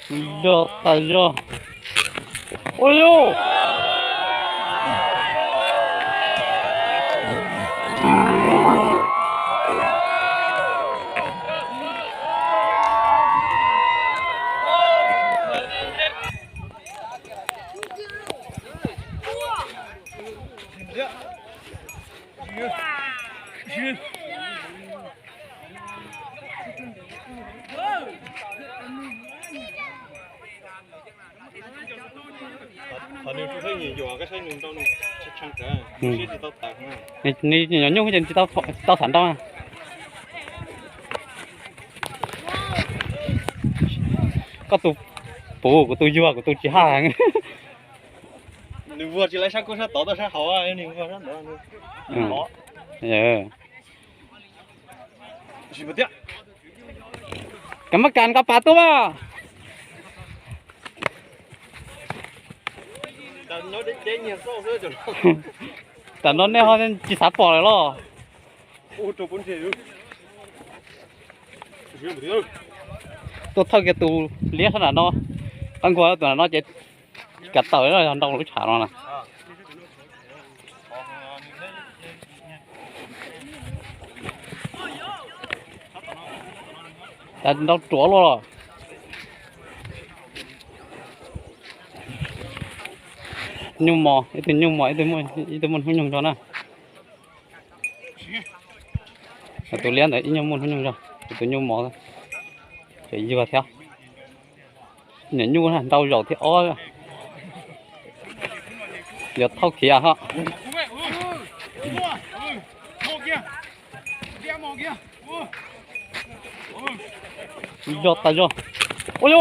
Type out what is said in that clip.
Yog tas zog. Ua li. Nws nyuam nyuj ces tsis tau xav nrau. Koj tus puv, kuv tus yuag, kuv tus tsis haj. Nws vuag tsis laiv sab kub sab tod, tau sab hauv, nws vuag sab ntawd. Kav mab kas koj pav tuaj mas. Tam no nej ho tsis xav pom lawm los? Tuaj thawj kiag tus liab sab nram no, qab nkuaj tus nram no ces kav tawm yog nrau lub tshav no na. Nrau ruav luaj los. Nyuj mos, ib tug nyuj mos, ib tug muaj hnub nyoog zog na. Tus liab ntawd ib nyuag muaj hnub nyoog zog, tus nyuj mos ces yuag thiab. Nyuam nyuj nrau zaum thiab ob. Yuav thauj khiav ho. Yog tas zog. Ua li.